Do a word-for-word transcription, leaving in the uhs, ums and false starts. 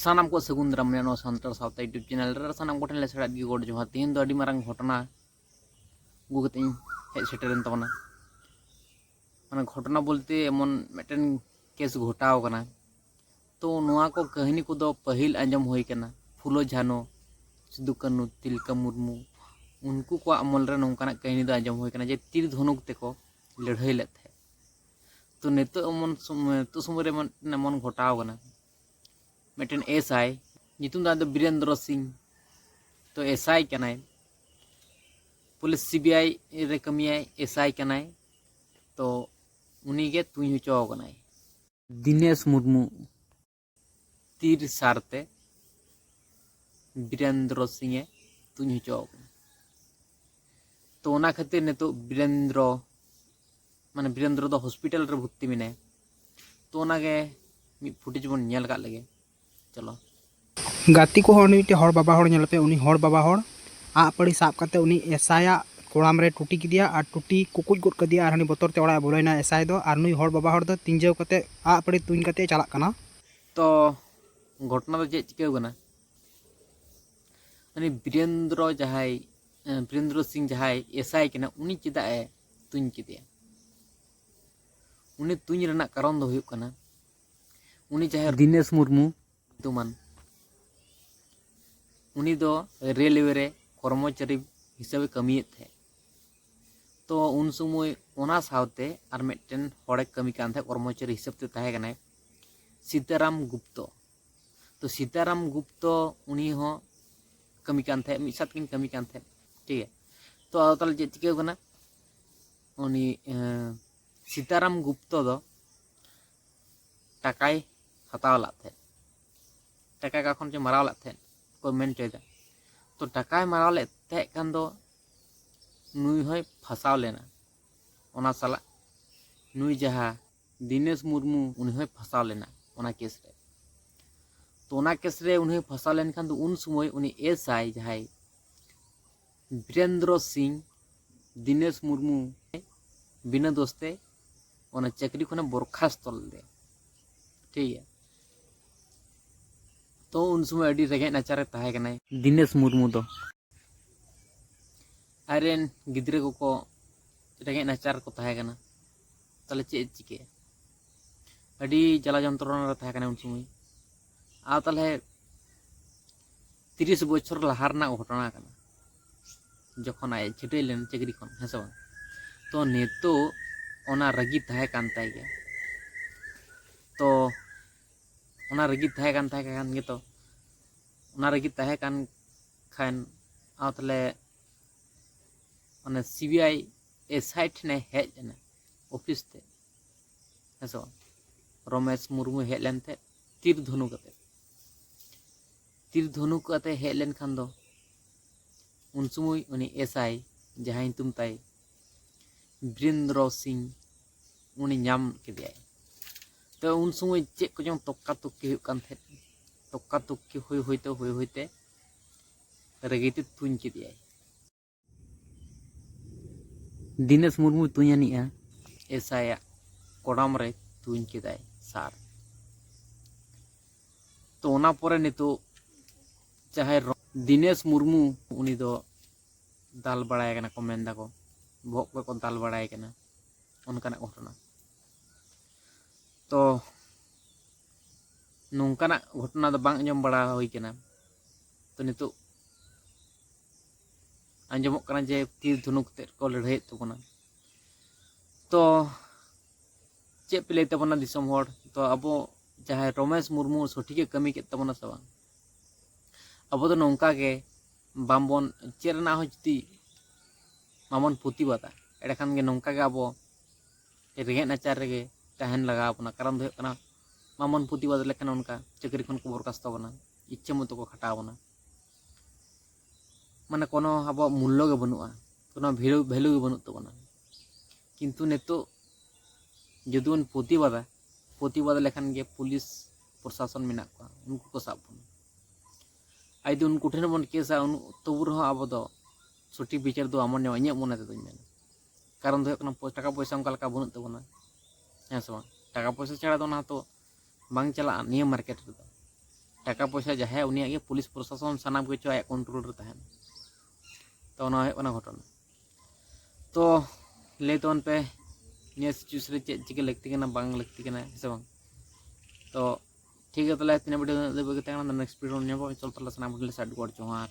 ᱥᱟᱱᱟᱢ ᱠᱚ ᱥᱟᱹᱜᱩᱱ ᱫᱟᱨᱟᱢ ᱢᱮᱱᱟᱜᱼᱟ ᱱᱚᱣᱟ ᱥᱟᱱᱛᱟᱲ ᱥᱟᱶᱛᱟ YouTube ᱪᱮᱱᱮᱞ ᱨᱮ᱾ ᱥᱟᱱᱟᱢ ᱠᱚᱴᱷᱮᱱ ᱞᱮ ᱥᱮᱲᱟᱫ ᱜᱮ ᱜᱚᱰ ᱡᱚᱦᱟᱨ᱾ ᱛᱮᱦᱮᱧ ᱫᱚ ᱟᱹᱰᱤ ᱢᱟᱨᱟᱝ ᱜᱷᱚᱴᱚᱱᱟ ᱟᱹᱜᱩ ᱠᱟᱛᱮ ᱤᱧ ᱦᱮᱡ ᱥᱮᱴᱮᱨᱮᱱ ᱛᱟᱵᱚᱱᱟ᱾ ᱢᱟᱱᱮ ᱜᱷᱚᱴᱚᱱᱟ ᱵᱚᱞᱛᱮ ᱮᱢᱚᱱ ᱢᱤᱫᱴᱮᱱ ᱠᱮᱥ ᱜᱷᱚᱴᱟᱣ ᱠᱟᱱᱟ᱾ ᱛᱚ ᱱᱚᱣᱟ ᱠᱚ ᱠᱟᱹᱦᱱᱤ ᱠᱚᱫᱚ ᱯᱟᱹᱦᱤᱞ ᱟᱸᱡᱚᱢ ᱦᱩᱭ ᱠᱟᱱᱟ, ᱯᱷᱩᱞᱳ ᱡᱷᱟᱱᱳ, ᱥᱤᱫᱩ ᱠᱟᱹᱱᱦᱩ, ᱛᱤᱞᱠᱟᱹ ᱢᱩᱨᱢᱩ, ᱩᱱᱠᱩ ᱠᱚᱣᱟᱜ ᱟᱢᱚᱞ ᱨᱮ ᱱᱚᱝᱠᱟᱱᱟᱜ ᱠᱟᱹᱦᱱᱤ ᱫᱚ ᱟᱸᱡᱚᱢ ᱦᱩᱭ ᱠᱟᱱᱟ ᱡᱮ ᱛᱤᱨ ᱫᱷᱚᱱᱩᱠ ᱛᱮᱠᱚ ᱞᱟᱹᱲᱦᱟᱹᱭ ᱞᱮᱫ ᱛᱟᱦᱮᱸᱫ᱾ ᱛᱚ ᱱᱤᱛᱚᱜ ᱮᱢᱚᱱ ᱥᱚᱢᱚᱭ, ᱱᱤᱛᱚᱜ ᱥᱚᱢᱚᱭ ᱨᱮ ᱮᱢᱚᱱ, ᱮᱢᱚᱱ ᱜᱷᱚᱴᱟᱣ ᱠᱟᱱᱟ, ᱢᱤᱫᱴᱮᱱ ᱮᱥ ᱟᱭ, ᱧᱩᱛᱩᱢ ᱫᱚ ᱟᱫᱚ ᱵᱤᱨᱮᱱᱫᱨᱚ ᱥᱤᱝ, ᱛᱚ ᱮᱥ ᱟᱭ ᱠᱟᱱᱟᱭ, ᱯᱩᱞᱤᱥ ᱥᱤ ᱵᱤ ᱟᱭ ᱨᱮ ᱠᱟᱹᱢᱤᱭᱟᱭ, ᱮᱥ ᱟᱭ ᱠᱟᱱᱟᱭ, ᱛᱚ ᱩᱱᱤᱜᱮ ᱛᱩᱧ ᱦᱚᱪᱚ ᱟᱠᱟᱱᱟᱭ᱾ ᱫᱤᱱᱮᱥ ᱢᱩᱨᱢᱩ ᱛᱤᱨ ᱥᱟᱨᱛᱮ ᱵᱤᱨᱮᱱᱫᱨᱚ ᱥᱤᱝ ᱮ ᱛᱩᱧ ᱦᱚᱪᱚ ᱟᱠᱟᱱᱟ᱾ ᱛᱚ ᱚᱱᱟ ᱠᱷᱟᱹᱛᱤᱨ ᱱᱤᱛᱚᱜ ᱵᱤᱨᱮᱱᱫᱨᱚ, ᱢᱟᱱᱮ ᱵᱤᱨᱮᱱᱫᱨᱚ ᱫᱚ ᱦᱚᱥᱯᱤᱴᱟᱞ ᱨᱮ ᱵᱷᱚᱨᱛᱤ ᱢᱮᱱᱟᱭᱟ᱾ ᱛᱚ ᱚᱱᱟᱜᱮ ᱢᱤᱫ ᱯᱷᱩᱴᱮᱡᱽ ᱵᱚᱱ ᱧᱮᱞ ᱠᱟᱜ ᱞᱮᱜᱮ᱾ ᱪᱚᱞᱚ᱾ ᱜᱟᱛᱮ ᱠᱚᱦᱚᱸ, ᱩᱱᱤ ᱢᱤᱫᱴᱮᱱ ᱦᱚᱲ ᱵᱟᱵᱟ ᱦᱚᱲ, ᱧᱮᱞ ᱯᱮ, ᱩᱱᱤ ᱦᱚᱲ ᱵᱟᱵᱟ ᱦᱚᱲ ᱟᱜ ᱯᱟᱹᱲᱤ ᱥᱟᱵ ᱠᱟᱛᱮ ᱩᱱᱤ ᱮᱥᱟᱭᱟᱜ ᱠᱚᱲᱟᱢ ᱨᱮ ᱴᱩᱴᱤ ᱠᱮᱫᱮᱭᱟ ᱟᱨ ᱴᱩᱴᱤ ᱠᱩᱠᱩᱡ ᱜᱚᱫ ᱠᱟᱫᱮᱭᱟ᱾ ᱟᱨ ᱦᱟᱹᱱᱤ ᱵᱚᱛᱚᱨ ᱛᱮ ᱚᱲᱟᱜ ᱮ ᱵᱚᱞᱚᱭᱮᱱᱟ ᱮᱥᱟᱭ ᱫᱚ, ᱟᱨ ᱱᱩᱭ ᱦᱚᱲ ᱵᱟᱵᱟ ᱦᱚᱲ ᱫᱚ ᱛᱤᱸᱡᱟᱹᱣ ᱠᱟᱛᱮ ᱟᱜ ᱯᱟᱹᱲᱤ ᱛᱩᱧ ᱠᱟᱛᱮ ᱪᱟᱞᱟᱜ ᱠᱟᱱᱟ᱾ ᱛᱚ ᱜᱷᱚᱴᱚᱱᱟ ᱫᱚ ᱪᱮᱫ ᱪᱤᱠᱟᱹᱣ ᱠᱟᱱᱟ? ᱩᱱᱤ ᱵᱤᱨᱮᱱᱫᱨᱚ ᱡᱟᱦᱟᱸᱭ, ᱮ, ᱵᱤᱨᱮᱱᱫᱨᱚ ᱥᱤᱝ ᱡᱟᱦᱟᱸᱭ ᱮᱥᱟᱭ ᱠᱟᱱᱟ, ᱩᱱᱤ ᱪᱮᱫᱟᱜ ᱮ ᱛᱩᱧ ᱠᱮᱫᱮᱭᱟ? ᱩᱱᱤ ᱛᱩᱧ ᱨᱮᱱᱟᱜ ᱠᱟᱨᱚᱱ ᱫᱚ ᱦᱩᱭᱩᱜ ᱠᱟᱱᱟ, ᱩᱱᱤ ᱡᱟᱦᱟᱸᱭ ᱫᱤᱱᱮᱥ ᱢᱩᱨᱢᱩ ᱧᱩᱛᱩᱢᱟᱱ, ᱩᱱᱤ ᱫᱚ ᱨᱮᱞᱣᱮ ᱨᱮ ᱠᱚᱨᱢᱚᱪᱟᱨᱤ ᱦᱤᱥᱟᱹᱵᱮ ᱠᱟᱹᱢᱤᱭᱮᱫ ᱛᱟᱦᱮᱸᱫ᱾ ᱛᱚ ᱩᱱ ᱥᱚᱢᱚᱭ ᱚᱱᱟ ᱥᱟᱶᱛᱮ ᱟᱨ ᱢᱤᱫᱴᱮᱱ ᱦᱚᱲᱮ ᱠᱟᱹᱢᱤ ᱠᱟᱱ ᱛᱟᱦᱮᱸᱫ, ᱠᱚᱨᱢᱚᱪᱟᱨᱤ ᱦᱤᱥᱟᱹᱵ ᱛᱮ ᱛᱟᱦᱮᱸ ᱠᱟᱱᱟᱭ, ᱥᱤᱛᱟᱨᱟᱢ ᱜᱩᱯᱛᱚ᱾ ᱛᱚ ᱥᱤᱛᱟᱨᱟᱢ ᱜᱩᱯᱛᱚ ᱩᱱᱤ ᱦᱚᱸ ᱠᱟᱹᱢᱤ ᱠᱟᱱ ᱛᱟᱦᱮᱸᱫ, ᱢᱤᱫ ᱥᱟᱶ ᱛᱮᱠᱤᱱ ᱠᱟᱹᱢᱤ ᱠᱟᱱ ᱛᱟᱦᱮᱸᱫ, ᱴᱷᱤᱠ ᱜᱮᱭᱟ᱾ ᱛᱚ ᱟᱫᱚ ᱛᱟᱦᱚᱞᱮ ᱪᱮᱫ ᱪᱤᱠᱟᱹᱣ ᱠᱟᱱᱟ? ᱩᱱᱤ, ᱮᱸ, ᱥᱤᱛᱟᱨᱟᱢ ᱜᱩᱯᱛᱚ ᱫᱚ ᱴᱟᱠᱟᱭ ᱦᱟᱛᱟᱣ ᱞᱮᱫ ᱛᱟᱦᱮᱸᱫ, ᱴᱟᱠᱟ ᱚᱠᱟ ᱠᱷᱚᱱ ᱪᱚ ᱢᱟᱨᱟᱣ ᱞᱮᱫ ᱛᱟᱦᱮᱸᱫ ᱠᱚ ᱢᱮᱱ ᱦᱚᱪᱚᱭᱮᱫᱟ᱾ ᱛᱚ ᱴᱟᱠᱟᱭ ᱢᱟᱨᱟᱣ ᱞᱮᱫ ᱛᱟᱦᱮᱸᱫ ᱠᱷᱟᱱ ᱫᱚ ᱱᱩᱭ ᱦᱚᱸᱭ ᱯᱷᱟᱸᱥᱟᱣ ᱞᱮᱱᱟ ᱚᱱᱟ ᱥᱟᱞᱟᱜ᱾ ᱱᱩᱭ ᱡᱟᱦᱟᱸ ᱫᱤᱱᱮᱥ ᱢᱩᱨᱢᱩ, ᱩᱱᱤ ᱦᱚᱸᱭ ᱯᱷᱟᱸᱥᱟᱣ ᱞᱮᱱᱟ ᱚᱱᱟ ᱠᱮᱥ ᱨᱮ᱾ ᱛᱚ ᱚᱱᱟ ᱠᱮᱥ ᱨᱮ ᱩᱱᱤ ᱦᱚᱸᱭ ᱯᱷᱟᱸᱥᱟᱣ ᱞᱮᱱᱠᱷᱟᱱ ᱫᱚ ᱩᱱ ᱥᱚᱢᱚᱭ ᱩᱱᱤ ᱮᱥ ᱟᱭ ᱡᱟᱦᱟᱸᱭ ᱵᱤᱨᱮᱱᱫᱨᱚ ᱥᱤᱝ, ᱫᱤᱱᱮᱥ ᱢᱩᱨᱢᱩ ᱵᱤᱱᱟᱹ ᱫᱳᱥ ᱛᱮ ᱚᱱᱟ ᱪᱟᱹᱠᱨᱤ ᱠᱷᱚᱱᱮ ᱵᱚᱨᱠᱷᱟᱥᱛᱚ ᱞᱮᱫᱮᱭᱟ, ᱴᱷᱤᱠ ᱜᱮᱭᱟ᱾ ᱛᱚ ᱩᱱ ᱥᱚᱢᱚᱭ ᱟᱹᱰᱤ ᱨᱮᱸᱜᱮᱡ ᱱᱟᱪᱟᱨ ᱨᱮ ᱛᱟᱦᱮᱸ ᱠᱟᱱᱟᱭ ᱫᱤᱱᱮᱥ ᱢᱩᱨᱢᱩ ᱫᱚ᱾ ᱟᱡᱨᱮᱱ ᱜᱤᱫᱽᱨᱟᱹ ᱠᱚᱠᱚ ᱨᱮᱸᱜᱮᱡ ᱱᱟᱪᱟᱨ ᱠᱚ ᱛᱟᱦᱮᱸ ᱠᱟᱱᱟ᱾ ᱛᱟᱦᱚᱞᱮ ᱪᱮᱫ ᱮ ᱪᱤᱠᱟᱹᱭᱟ? ᱟᱹᱰᱤ ᱡᱟᱞᱟ ᱡᱚᱱᱛᱨᱚᱱᱟ ᱨᱮ ᱛᱟᱦᱮᱸ ᱠᱟᱱᱟᱭ ᱩᱱ ᱥᱚᱢᱚᱭ᱾ ᱟᱨ ᱛᱟᱦᱚᱞᱮ ᱛᱤᱨᱤᱥ ᱵᱚᱪᱷᱚᱨ ᱞᱟᱦᱟ ᱨᱮᱱᱟᱜ ᱜᱷᱚᱴᱚᱱᱟ ᱠᱟᱱᱟ, ᱡᱚᱠᱷᱚᱱ ᱟᱡ ᱪᱷᱟᱹᱴᱟᱹᱭ ᱞᱮᱱ ᱪᱟᱹᱠᱨᱤ ᱠᱷᱚᱱ, ᱦᱮᱸ ᱥᱮ ᱵᱟᱝ? ᱛᱚ ᱱᱤᱛᱚᱜ ᱚᱱᱟ ᱨᱟᱹᱜᱤ ᱛᱟᱦᱮᱸ ᱠᱟᱱ ᱛᱟᱭ ᱜᱮᱭᱟ᱾ ᱛᱚ ᱚᱱᱟ ᱨᱟᱹᱜᱤ ᱛᱟᱦᱮᱸ ᱠᱟᱱ ᱛᱟᱦᱮᱸ ᱠᱟᱱ ᱜᱮᱛᱚ, ᱚᱱᱟ ᱨᱟᱹᱜᱤ ᱛᱟᱦᱮᱸ ᱠᱟᱱ ᱠᱷᱟᱱ, ᱟᱨ ᱛᱟᱦᱚᱞᱮ ᱢᱟᱱᱮ C B I S I ᱴᱷᱮᱱᱮ ᱦᱮᱡ ᱮᱱᱟ ᱚᱯᱷᱤᱥ ᱛᱮ, ᱦᱮᱸ ᱥᱮ ᱵᱟᱝ? ᱨᱚᱢᱮᱥ ᱢᱩᱨᱢᱩᱭ ᱦᱮᱡ ᱞᱮᱱ ᱛᱮ ᱛᱤᱨ ᱫᱷᱚᱱᱩ ᱠᱟᱛᱮ, ᱛᱤᱨ ᱫᱷᱚᱱᱩ ᱠᱟᱛᱮ ᱦᱮᱡ ᱞᱮᱱᱠᱷᱟᱱ ᱫᱚ ᱩᱱ ᱥᱚᱢᱚᱭ ᱩᱱᱤ ᱮᱥ ᱟᱭ, ᱡᱟᱦᱟᱸᱭ ᱧᱩᱛᱩᱢ ᱛᱟᱭ ᱵᱤᱨᱮᱱᱫᱨᱚ ᱥᱤᱝ, ᱩᱱᱤ ᱧᱟᱢ ᱠᱮᱫᱮᱭᱟᱭ᱾ ᱛᱚ ᱩᱱ ᱥᱚᱢᱚᱭ ᱪᱮᱫ ᱠᱚᱪᱚᱝ ᱛᱚᱠᱠᱟ ᱛᱚᱠᱠᱤ ᱦᱩᱭᱩᱜ ᱠᱟᱱ ᱛᱟᱦᱮᱸᱫ᱾ ᱛᱚᱠᱠᱟ ᱛᱚᱠᱠᱤ ᱦᱩᱭ ᱦᱩᱭᱛᱮ ᱦᱩᱭ ᱦᱩᱭᱛᱮ ᱨᱟᱹᱜᱤᱛᱮ ᱛᱩᱧ ᱠᱮᱫᱮᱭᱟᱭ᱾ ᱫᱤᱱᱮᱥ ᱢᱩᱨᱢᱩᱭ ᱛᱩᱧ ᱟᱹᱱᱤᱡᱼᱟ ᱮᱥ ᱟᱭ ᱟᱜ ᱠᱚᱲᱟᱢ ᱨᱮ ᱛᱩᱧ ᱠᱮᱫᱟᱭ ᱥᱟᱨ᱾ ᱛᱚ ᱚᱱᱟ ᱯᱚᱨᱮ ᱱᱤᱛᱚᱜ ᱡᱟᱦᱟᱸᱭ ᱨᱚ-, ᱫᱤᱱᱮᱥ ᱢᱩᱨᱢᱩ, ᱩᱱᱤ ᱫᱚ ᱫᱟᱞ ᱵᱟᱲᱟᱭ ᱠᱟᱱᱟ ᱠᱚ, ᱢᱮᱱ ᱫᱟᱠᱚ ᱵᱚᱦᱚᱜ ᱠᱚᱨᱮ ᱠᱚ ᱫᱟᱞ ᱵᱟᱲᱟᱭ ᱠᱟᱱᱟ, ᱚᱱᱠᱟᱱᱟᱜ ᱜᱷᱚᱴᱚᱱᱟ᱾ ᱛᱚ ᱱᱚᱝᱠᱟᱱᱟᱜ ᱜᱷᱚᱴᱚᱱᱟ ᱫᱚ ᱵᱟᱝ ᱟᱸᱡᱚᱢ ᱵᱟᱲᱟ ᱦᱩᱭ ᱠᱟᱱᱟ᱾ ᱛᱚ ᱱᱤᱛᱚᱜ ᱟᱸᱡᱚᱢᱚᱜ ᱠᱟᱱᱟ ᱡᱮ ᱛᱤᱨ ᱫᱷᱚᱱᱩᱠ ᱛᱮᱫ ᱠᱚ ᱞᱟᱹᱲᱦᱟᱹᱭᱮᱫ ᱛᱟᱵᱚᱱᱟ᱾ ᱛᱚ ᱪᱮᱫ ᱯᱮ ᱞᱟᱹᱭ ᱛᱟᱵᱚᱱᱟ ᱫᱤᱥᱚᱢ ᱦᱚᱲ? ᱛᱚ ᱟᱵᱚ ᱡᱟᱦᱟᱸᱭ ᱨᱚᱢᱮᱥ ᱢᱩᱨᱢᱩ ᱥᱚᱴᱷᱤᱠᱮ ᱠᱟᱹᱢᱤ ᱠᱮᱫ ᱛᱟᱵᱚᱱᱟ ᱥᱮ ᱵᱟᱝ? ᱟᱵᱚ ᱫᱚ ᱱᱚᱝᱠᱟ ᱜᱮ ᱵᱟᱝᱵᱚᱱ, ᱪᱮᱫ ᱨᱮᱱᱟᱜ ᱦᱚᱸ ᱡᱩᱫᱤ ᱵᱟᱵᱚᱱ ᱯᱨᱚᱛᱤᱵᱟᱫᱟ, ᱮᱸᱰᱮᱠᱷᱟᱱ ᱜᱮ ᱱᱚᱝᱠᱟ ᱜᱮ ᱟᱵᱚ ᱨᱮᱸᱜᱮᱡ ᱱᱟᱪᱟᱨ ᱨᱮᱜᱮ ᱛᱟᱦᱮᱱ ᱞᱟᱜᱟᱣ ᱵᱚᱱᱟ᱾ ᱠᱟᱨᱚᱱ ᱫᱚ ᱦᱩᱭᱩᱜ ᱠᱟᱱᱟ, ᱵᱟᱵᱚᱱ ᱯᱨᱚᱛᱤᱵᱟᱫ ᱞᱮᱠᱷᱟᱱ ᱚᱱᱠᱟ ᱪᱟᱹᱠᱨᱤ ᱠᱷᱚᱱ ᱠᱚ ᱵᱚᱨᱠᱟᱥᱛ ᱛᱟᱵᱚᱱᱟ, ᱤᱪᱪᱷᱟᱹ ᱢᱚᱛᱚ ᱠᱚ ᱠᱷᱟᱴᱟᱣ ᱵᱚᱱᱟ᱾ ᱢᱟᱱᱮ ᱠᱳᱱᱳ ᱟᱵᱚᱣᱟᱜ ᱢᱩᱞᱞᱚ ᱜᱮ ᱵᱟᱹᱱᱩᱜᱼᱟ, ᱠᱳᱱᱳ ᱵᱷᱮᱞᱩ, ᱵᱷᱮᱞᱩ ᱜᱮ ᱵᱟᱹᱱᱩᱜ ᱛᱟᱵᱚᱱᱟ᱾ ᱠᱤᱱᱛᱩ ᱱᱤᱛᱚᱜ ᱡᱩᱫᱤ ᱵᱚᱱ ᱯᱨᱚᱛᱤᱵᱟᱫᱟ, ᱯᱨᱚᱛᱤᱵᱟᱫ ᱞᱮᱠᱷᱟᱱ ᱜᱮ ᱯᱩᱞᱤᱥ ᱯᱨᱚᱥᱟᱥᱚᱱ ᱢᱮᱱᱟᱜ ᱠᱚᱣᱟ, ᱩᱱᱠᱩ ᱠᱚ ᱥᱟᱵ ᱵᱚᱱᱟ᱾ ᱟᱨ ᱡᱩᱫᱤ ᱩᱱᱠᱩ ᱴᱷᱮᱱ ᱵᱚᱱ ᱠᱮᱥᱟ, ᱩᱱ, ᱛᱚᱵᱩ ᱨᱮᱦᱚᱸ ᱟᱵᱚ ᱫᱚ ᱥᱚᱴᱷᱤᱠ ᱵᱤᱪᱟᱹᱨ ᱫᱚ ᱟᱢ, ᱤᱧᱟᱹᱜ ᱢᱚᱱᱮ ᱛᱮᱫᱚᱧ ᱢᱮᱱᱟ᱾ ᱠᱟᱨᱚᱱ ᱫᱚ ᱦᱩᱭᱩᱜ ᱠᱟᱱᱟ, ᱯᱚ-, ᱴᱟᱠᱟ ᱯᱚᱭᱥᱟ ᱚᱱᱠᱟ ᱞᱮᱠᱟ ᱵᱟᱹᱱᱩᱜ ᱛᱟᱵᱚᱱᱟ, ᱦᱮᱸ ᱥᱮ ᱵᱟᱝ? ᱴᱟᱠᱟ ᱯᱚᱭᱥᱟ ᱪᱷᱟᱲᱟ ᱫᱚ ᱚᱱᱟ ᱦᱚᱸᱛᱚ ᱵᱟᱝ ᱪᱟᱞᱟᱜᱼᱟ ᱱᱤᱭᱟᱹ ᱢᱟᱨᱠᱮᱴ ᱨᱮᱫᱚ᱾ ᱴᱟᱠᱟ ᱯᱚᱭᱥᱟ ᱡᱟᱦᱟᱸᱭ, ᱩᱱᱤᱭᱟᱜ ᱜᱮ ᱯᱩᱞᱤᱥ ᱯᱨᱚᱥᱟᱥᱚᱱ ᱥᱟᱱᱟᱢ ᱠᱤᱪᱷᱩ ᱟᱭᱟᱜ ᱠᱚᱱᱴᱨᱳᱞ ᱨᱮ ᱛᱟᱦᱮᱱᱟ᱾ ᱛᱚ ᱚᱱᱟ ᱦᱩᱭᱩᱜ ᱠᱟᱱᱟ ᱜᱷᱚᱴᱚᱱᱟ᱾ ᱛᱚ ᱞᱟᱹᱭ ᱛᱟᱵᱚᱱ ᱯᱮ, ᱱᱤᱭᱟᱹ ᱥᱤᱪᱩᱭᱮᱥᱚᱱ ᱨᱮ ᱪᱮᱫ ᱪᱤᱠᱟᱹ ᱞᱟᱹᱠᱛᱤ ᱠᱟᱱᱟ, ᱵᱟᱝ ᱞᱟᱹᱠᱛᱤ ᱠᱟᱱᱟ, ᱦᱮᱸ ᱥᱮ ᱵᱟᱝ? ᱛᱚ ᱴᱷᱤᱠ ᱜᱮᱭᱟ, ᱛᱟᱦᱚᱞᱮ ᱛᱮᱦᱮᱧᱟᱜ ᱵᱷᱤᱰᱤᱭᱳ ᱫᱚ ᱤᱱᱟᱹᱜ ᱫᱷᱟᱹᱵᱤᱡ ᱜᱮ ᱛᱟᱦᱮᱸ ᱠᱟᱱᱟ᱾ ᱱᱮᱠᱥᱴ ᱵᱷᱤᱰᱤᱭᱳ ᱧᱟᱯᱟᱢ, ᱪᱚᱞ ᱛᱟᱦᱚᱞᱮ ᱥᱟᱱᱟᱢ ᱠᱚᱴᱷᱮᱱ ᱥᱟᱭᱤᱰ ᱜᱚᱰ ᱡᱚᱦᱟᱨ᱾